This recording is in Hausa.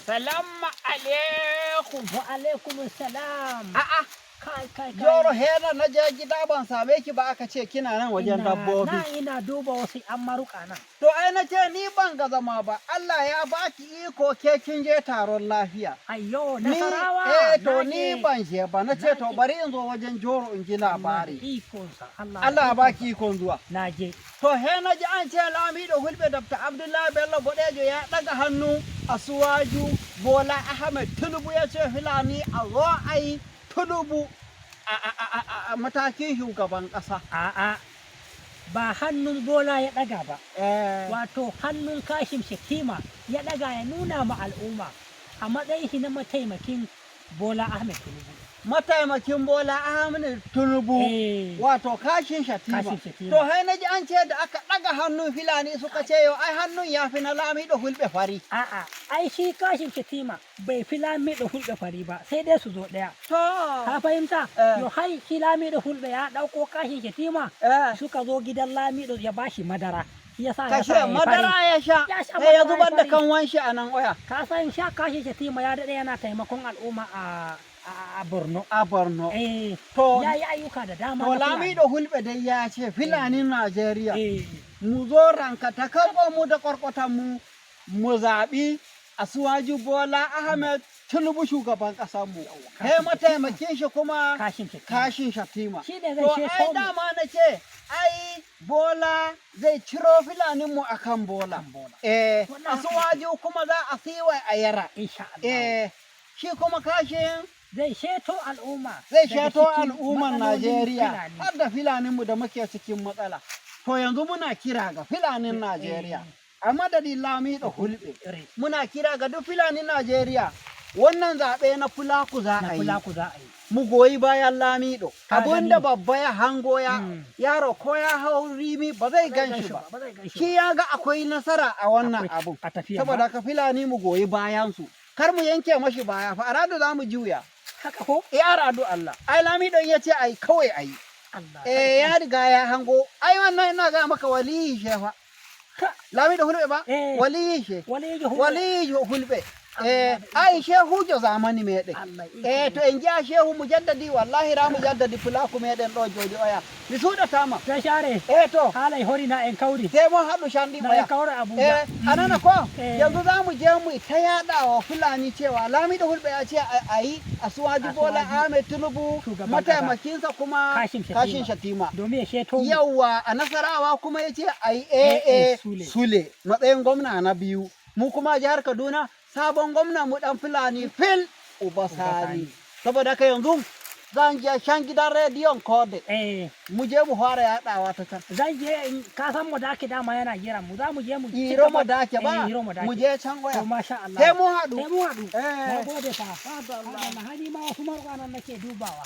Salamu alaikum. Wa alaikum salam. A'a, Kai, kai, kai. Joro hera na je gida ban same ki ba, aka ce kina nan wajen dabbobi. Na ina duba wasu an maruka nan. To ai na ce ni ban ga zama ba. Allah ya baki iko, ke kin je taron lafiya. Ayyo, Ni Nasarawa. eh to na ni je. ban je ba, na ce to Na je. bari in zo wajen Joro in ji labari. Ikonsa. Allah. Allah ya baki ikon zuwa. Na je. To he na ji an ce Lamido Hulɓe Dr. Abdullahi Bello Bodejo ya ɗaga hannu, Asiwaju Bola Ahmed Tinubu, ya ce Fulani a zo a yi Tinubu a matakin shugaban ƙasa. A'a. Ba hannun Bola ya ɗaga ba. Eh, Wato hannun Kashim Shettima ya ɗaga, ya nuna ma al'umma a matsayin shi na mataimakin Bola Ahmed Tinubu. Mataimakin Bola Ahmed Tinubu. Eh. Wato Kashin Shatima. Kashim Shettima. To hai na ji an ce da aka ɗaga hannun, Fulani suka ce yau ai hannun ya fi na Lamido Hulɓe fari. A'a, ai shi Kashim Shettima bai fi Lamido Hulɓe fari ba, sai dai su zo ɗaya. To. Ka fahimta? Eh. Yo hai shi Lamido Hulɓe ya ɗauko Kashim Shettima suka zo gidan Lamido, ya bashi madara. Shi yasa ya Kashe sa ya yi fari. Madara ya sha. Ya sha Sai ya madara ya zubar da fari. kanwan shi a nan oya. Ka san sha Kashim Shettima ya daɗe yana taimakon al'umma a Borno. A Borno. Eh, To ya yi ayyuka da dama To na Fulani. Lamido Hulɓe dai ya ce Filanin Najeriya mu zo ranka ta mu da kwarkwatan mu, mu zaɓi Asiwaju Bola Ahmed Tinubu shugaban ƙasar mu. Kai mataimakin shi kuma Kashim Shettima. Kashin Shatima. Shi ne zai To ceto ai mu. dama na ce ai Bola zai ciro Filanin mu akan Bola. Bola. Eh, Wannan haka. Asiwaju kuma za a siwa a yara. Insha Allah. Eh, shi kuma Kashin Zai ceto al'umma zai daga ceto cikin al'umman matsalolin Najeriya Fulani. har da Filaninmu da muke cikin matsala. To yanzu muna kira ga Filanin Najeriya a madadin Lamido Hulɓe. Muna kira ga duk Filanin Najeriya, wannan zaɓe na Fulaku za Na a yi. Fulaku za a yi. Mu goyi bayan Lamido. Ka Abinda gani? babba ya hango ya yaro ko ya hau rimi ba zai gan shi ba. Ba zai gan shi Shi ya ga akwai nasara a wannan Akwai abun. a tafiya Saboda ba. haka Filani mu goyi bayan su. Kar mu yanke mashi baya fa, aradu za mu juya. Haka ko? Eh, aradu Allah. Ai Lamidon ya ce ai kawai ai. Allah. Eh, ya riga ya hango. Ai wannan ina ga maka waliyi shefa. Lamido Hulɓe ba? Eh. Waliyi she. Waliyi Hulɓe. Waliyi Hulɓe. Eh, ai shehujo zamani meɗen. Allah. Eh, to en jiya shehu mujaddadi, wallahi ra mujaddadi Pulaku meɗen ɗo jooɗi oya. Mi suuɗatama. Ta share. Eh to. Halai hori na en kauri. Sai mun haɗu shandi Na oya. en kauri Abuja. Eh, anana ko Eh. yanzu za mu je mu ta yaɗa wa Fulani cewa Lamido Hulɓe ya ce a yi Asiwaju Bola Asiwaju. Ahmed Tinubu, Shugaban mataimakinsa kuma Kashim Shettima. Kashin Shatima. Domin ya ceto mu. Yawwa, a Nasarawa kuma ya ce a yi AA AA Sule. Sule matsayin gwamna na biyu. Mu kuma jihar Kaduna, sabon gwamna mu dan Fulani Phil Uba Sani. Sani. Saboda haka yanzu zan je shan gidan rediyon Kode. Eh, Mu je mu fara yaɗawa ta can. Zan je in ka san mu dake dama yana jiran mu, za mu je mu ci Iro gaba. Madake ba. Eh, Iro Madake. Mu je can waya. To masha Allah. Sai mun haɗu. Sai mun haɗu. Eh. Na gode fa. Allah, hani ma wasu marƙwanan nake dubawa.